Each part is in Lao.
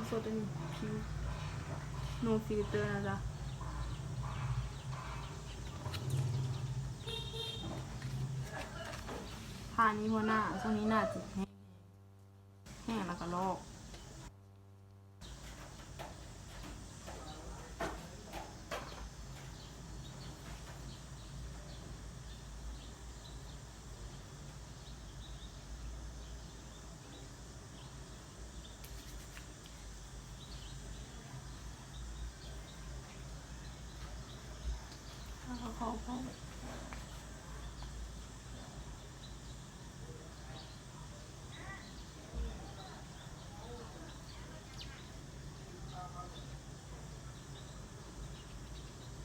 ສົດອັນນີ້ ຜິວ no filter ນະຈ໊ະ. ທານີ້ບໍ່ໜ້າ ຊ່ວງນີ້ໜ້າຈະແຫ້ງ ແຫ້ງແລ້ວກໍລອກ.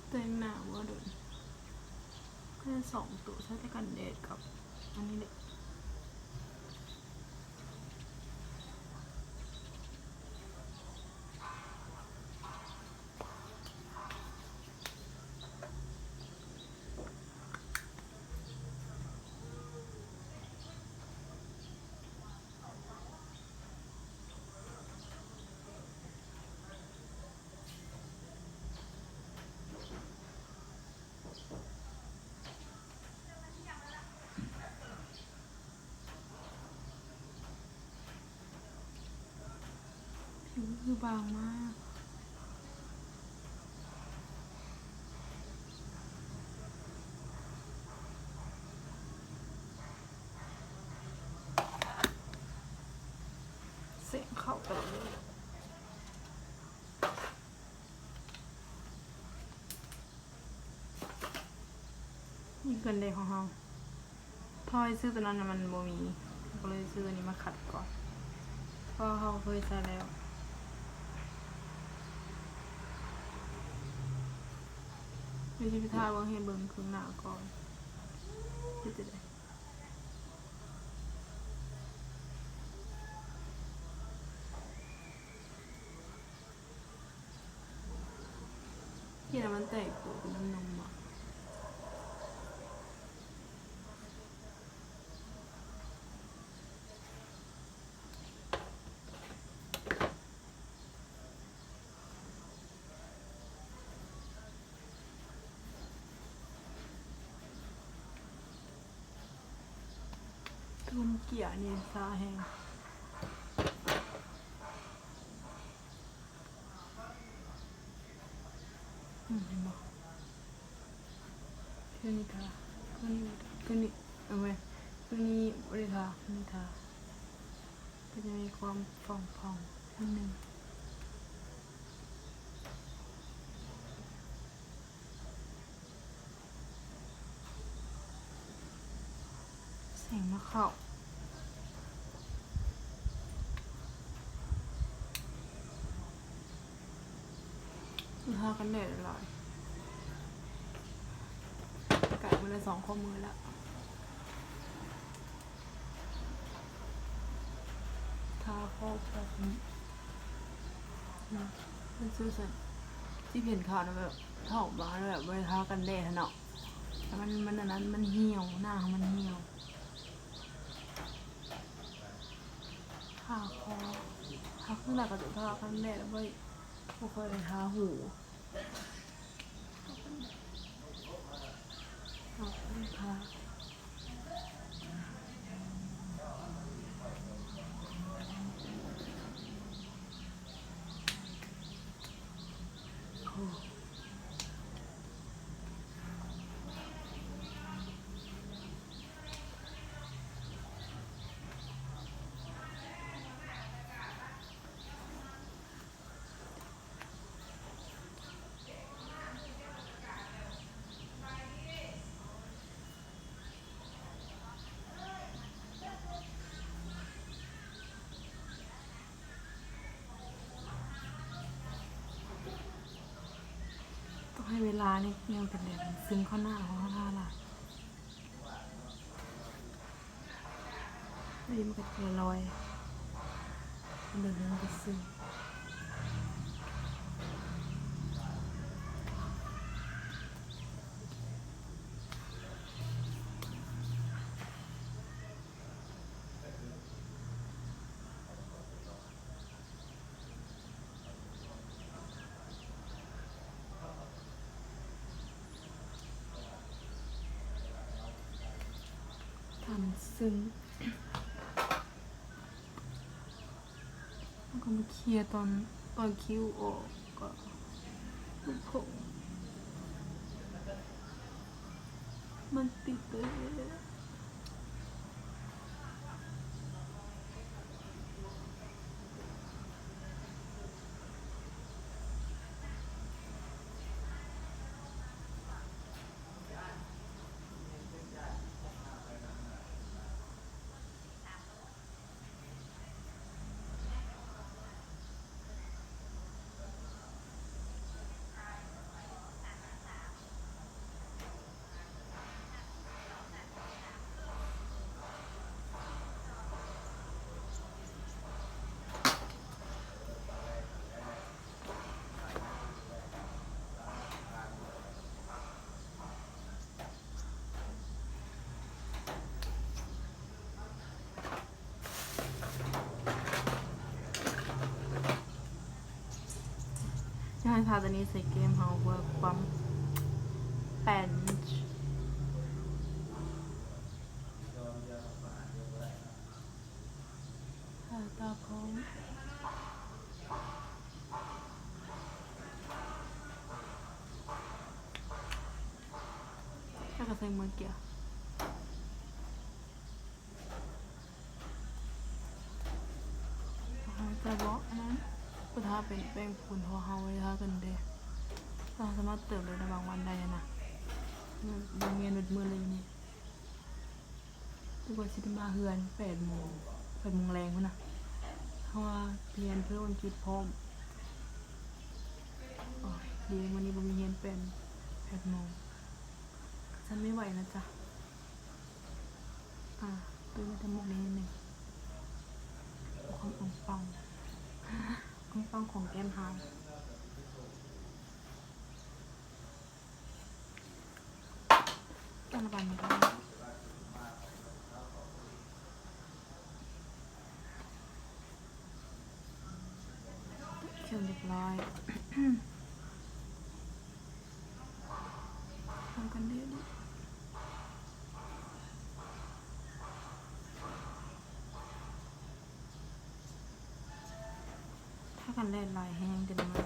ແຕ່ງໜ້າບໍ່ດົນ ແຄ່ສອງໂຕ ໃຊ້ແຕ່ກັນແດດກັບອັນນີ້ແຫຼະ. ຜິວຄືບາງມາກ ແສງເຂົ້າຕະຫຼອດເລີຍ. ນີ້ເກີນເດຂອງເຮົາ ເພາະວ່າຊື້ຕົວນັ້ນນະມັນບໍ່ມີ ເຮົາກໍເລີຍຊື້ຕົວນີ້ມາຂັດກ່ອນ ເພາະວ່າເຮົາເຄີຍໃຊ້ແລ້ວ. ດຽວຊິໄປທາເບິ່ງ ໃຫ້ເບິ່ງເຄິ່ງໜ້າກ່ອນ ເປັນຈັ່ງໃດ. ເຮັດໃຫ້ມັນແຕກຕົວເປັນນົມໆ ອະ. ຕົວເກຍນີ້ຊ້າແຮງ. ອືມ ເຫັນບໍ່? ຄືນີ້ທາ ຄືນີ້ ຄືນີ້ ເອົາໄວ້ ຄືນີ້ບໍ່ໄດ້ທາ ຄືນີ້ທາ ກໍຈະມີຄວາມຟອງໆ ນິດໜຶ່ງ. ແສງມາເຂົ້າ ທາກັນແດດຫຼາຍ ກາຍມາໄດ້ສອງຂໍ້ມືແລ້ວ. ທາຄອບແບບນີ້ນະ ເປັນຊື່ຊັ້ນ ທີ່ເຫັນຂາວນະ ແບບເຖົ້າມາແລ້ວ ແບບບໍ່ໄດ້ທາກັນແດດຫັ້ນເນາະ ແລ້ວມັນ ມັນອັນນັ້ນ ມັນຫ່ຽວ ໜ້າເຮົາມັນຫ່ຽວ. ທາຄໍ ທາ ສ່ວນຫຼາຍກໍຈະທາກັນແດດ ແລ້ວບໍ່ ບໍ່ຄ່ອຍໄດ້ທາຫູ. ຕ້ອງໃຫ້ເວລານີ້ ຍັງເປັນແບບ ມັນຊຶມເຂົ້າໜ້າເຮົາ ເຮົາທາຫຼາຍ. ອັນນີ້ມັນກໍຈະລອຍ ມັນເດີນໄປຊື່. ແລ້ວກໍມາເຄຍຕອນ ຕອນຄິວອອກ ກໍລູກຜົມມັນຕິດເລີຍ. ຈະໃຫ້ທາຕົວນີ້ໃສ່ແກ້ມເຮົາເພື່ອຄວາມແປນ ທາຕາພ້ອມ. ແລ້ວກໍໃສ່ເມືອກຽ. ເຮົາຈະເບາະອັນນັ້ນ ເພື່ອທາເປັນແປ້ງຝຸ່ນ ເພາະເຮົາໄວ້ທາກັນແດດ. ເຮົາສາມາດເຕີມໄດ້ໃນບາງວັນໄດ້ນະ. ໂຮງຮຽນມືດໆເລີຍຢູ່ນີ້. ຄືວ່າຊິໄດ້ມາເຮືອນແປດໂມງ ແປດໂມງແລງພຸ້ນນະ ເພາະວ່າຮຽນເພີ່ມອັງກິດພ້ອມ. ໂອ້ຍ ດີມື້ນີ້ບໍ່ມີຮຽນແປດ ແປດໂມງ. ຊັ້ນໄມ່ໄຫວນະຈ໊ະ. ອ່າ ຕື່ມແຕ່ໝົກນີ້ໜຶ່ງ ຄວາມອ່ອງປັງ ອ່ອງປັງຂອງແກ້ມເຮົາ. ແຕ່ລະວັນນີ້ກໍຂຽນຮຽບຮ້ອຍ ເອົາກັນແດດ. ທາກັນແດດຫຼາຍແຮງແຕ່ລະມື້.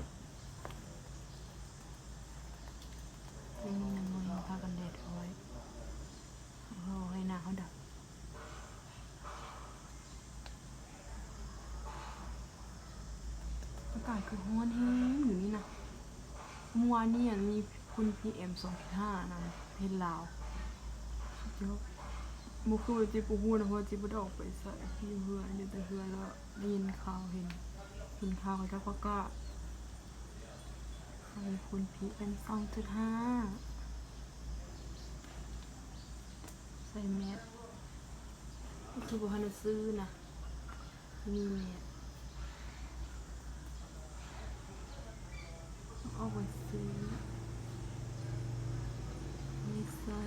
ເປັນຫຍັງບໍ່ເຫັນທາກັນແດດເອົາໄວ້ ເອົາໃຫ້ໜ້າເຮົາດຳ. ອາກາດຄືຮ້ອນແຮງຢູ່ນີ້ນະ. ມື້ວານນີ້ ອັນ ມີຝຸ່ນ ພີເອັມ ສອງຈຸດຫ້າ ນຳປະເທດລາວ. ສຸດຍອດ. ບໍ່ຄືວ່າຈິບໍ່ຮູ້ນະ ເພາະວ່າຈິບໍ່ໄດ້ອອກໄປໃສ ຢູ່ເຮືອນ ຢູ່ແຕ່ເຮືອນ ແລ້ວໄດ້ຍິນຂ່າວ ເຫັນ ເຫັນຂ່າວເຂົາເຈົ້າປະກາດ ເປັນຝຸ່ນ ພີເອັມ ສອງຈຸດຫ້າ. ໃສ່ແມສ ກໍຄືບໍ່ທັນໄດ້ຊື້ນະ. ມີແມສ ເອົາໄວ້ຊື້ ມີໃສ່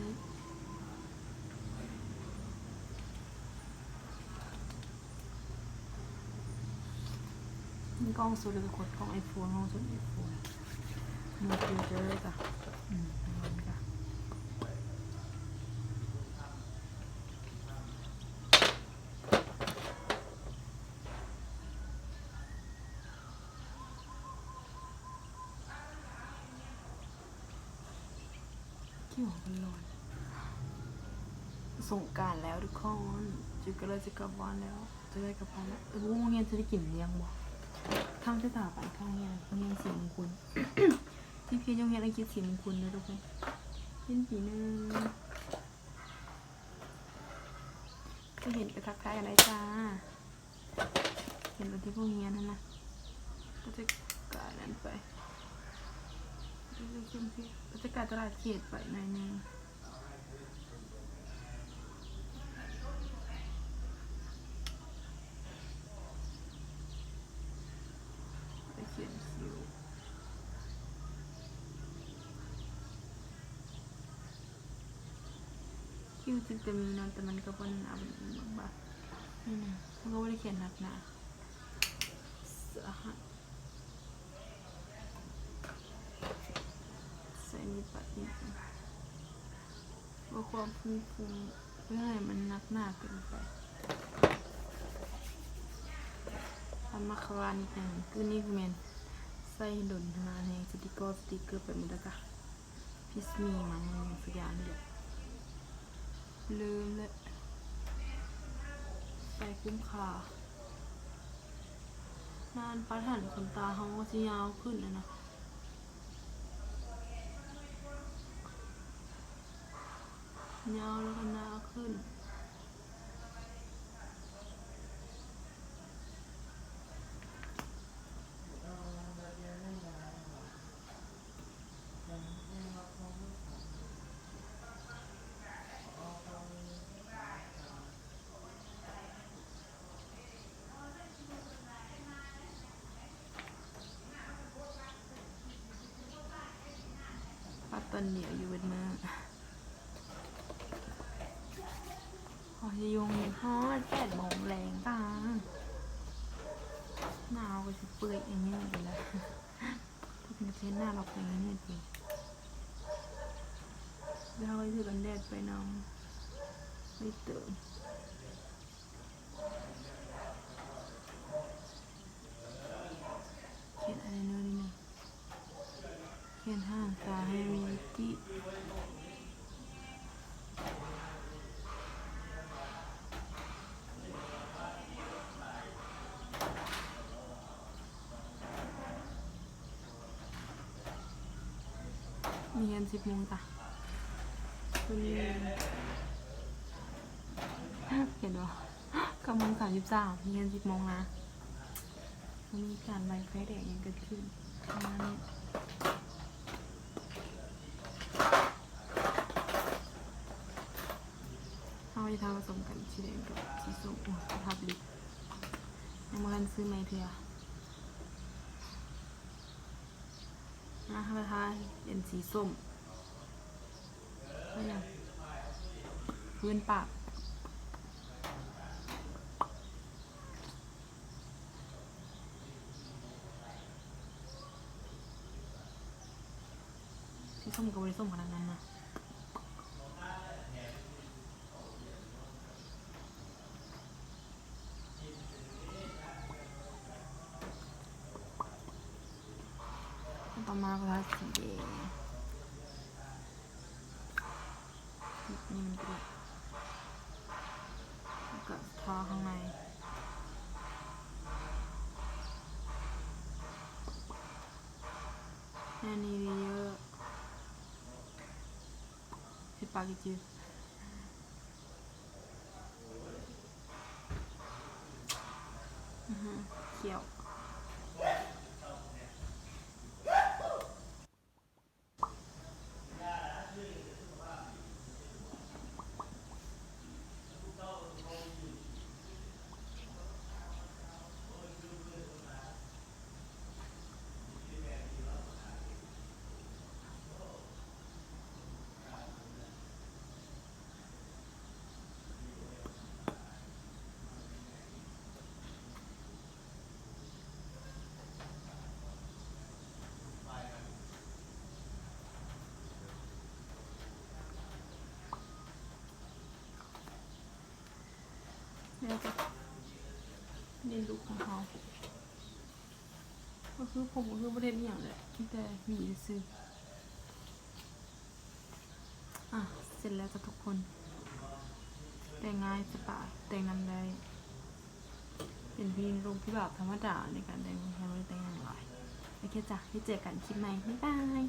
ມີກ້ອງສຸດ ແລ້ວກໍກົດກ້ອງໄອໂຟນ ກ້ອງສຸດໄອໂຟນ ມີຟິວເຈີ ຈ້ະ ອືມ ແມ່ນ ຄິວເຮົາກໍຮ້ອນ. ສົງການແລ້ວທຸກຄົນ ຈິກກໍເລີຍຊິກັບບ້ານແລ້ວ ຈະໄດ້ກັບບ້ານແລ້ວ. ເອີ ໂຮງຮຽນຊິໄດ້ກິນລ້ຽງບໍ່? ທາງສະຖາບັນ ທາງໂຮງຮຽນ ໂຮງຮຽນສີມຸງຄຸນ ທີ່ເພຈໂຮງຮຽນອັງກິດສີມຸງຄຸນເດີທຸກຄົນ. ຍິນດີນຳ. ໃຜເຫັນກໍທັກທາຍກັນໄດ້ຈ້າ. ເຫັນບໍ່ ທີ່ໂຮງຮຽນຫັ້ນນະ ກໍຈະກາຍນັ້ນໄປ ກໍຈະກາຍຕະຫຼາດເຂດໄປໜ້ອຍໜຶ່ງ. ໄປຂຽນຄິວ. ຄິວຈິກແຕ່ມີເນາະ ແຕ່ມັນກໍບໍ່ໜາ ມັນບາງໆ ນີ້ນະ ເຮົາກໍບໍ່ໄດ້ຂຽນໜັກໜາ ສາຫັດ. ໃສ່ນີ້ປະອີກ ເພື່ອຄວາມຟຸ້ງໆ. ບໍ່ໃຫ້ມັນໜັກໜາເກີນໄປ. ທຳມາຄາວານອີກຫຍັງ ຄືນີ້ຄືແມ່ນໃສ່ດົນຂະໜາດແຮງ ສະຕິກເກີ ສະຕິກເກີໄປໝົດແລ້ວກະ ພິດມີມັນຫຍັງສັກຢ່າງນີ້ແຫຼະ ລືມແລ້ວ. ໃສ່ຄຸ້ມຄ່າ. ໜ້າອັນປາດຫັ້ນ ຂົນຕາເຮົາກໍຊິຍາວຂຶ້ນຫັ້ນນະ ຍາວແລ້ວກໍໜາຂຶ້ນ. ປັດຕອນດຽວຢູ່ເບິດມື້ ພໍຊິຢູ່ໂຮງຮຽນຮອດແປດໂມງແລງຕາ ໜາວກໍຊິເປື່ອຍອີ່ຫຍັງຢູ່ແລ້ວ ເພິ່ນກໍຊິເຮັດໜ້າລັອກໄປເລື້ອຍໆ ແລ້ວເຮົາກໍຊິຖືກັນແດດໄປນຳ ໄປເຕີມ. ຂຽນອາຍໄລເນີນິດໜຶ່ງ ຂຽນຫາງຕາໃຫ້ມີມິຕິ ມີຮຽນສິບໂມງຈ້ະ ເພິ່ນມີ ເຫັນບໍ່ ເກົ້າໂມງສາມສິບສາມ ມີຮຽນສິບໂມງນະ ມີການໄຫວ້ໄຟແດງຫຍັງເກີດຂຶ້ນ ປະມານນີ້ ເຮົາຈະທາປະສົມກັນ ສີແດງກັບສີສົ້ມ ໂອ້ຍ ປະທັບລິບ ຍັງບໍ່ທັນຊື້ໃໝ່ເທື່ອ ມາ ເຮົາທາເປັນສີສົ້ມ ເປັນຫຍັງ? ພື້ນປາກ ສີສົ້ມກໍບໍ່ໄດ້ສົ້ມຂະໜາດນັ້ນນະ. ຕໍ່ມາກໍທາສີແດງ ນີ້ມັນກະ ແລ້ວກະທາຂ້າງໃນ ແນວນີ້ເລີຍ ເຮັດປາກຈິື ອືຮຶ ຂຽວ. ແລ້ວກໍນີ້ລຸກຂອງເຮົາ ກໍຄືຜົມກໍຄືບໍ່ໄດ້ເຮັດອີ່ຫຍັງແຫຼະ ມີແຕ່ຫວີຊື່ໆ. ອ່ະ ເສັດແລ້ວຈ້ະທຸກຄົນ ແຕ່ງງ່າຍສະບາຍ ແຕ່ງນຳໄດ້ ເປັນຜູ້ຍິງລົງທີ່ແບບທຳມະດາໃນການແຕ່ງ ບໍ່ໄດ້ແຕ່ງຫຍັງຫຼາຍ. ໂອເຄຈ້ະ ໄວ້ເຈີກັນຄລິບໃໝ່ ບາຍບາຍ.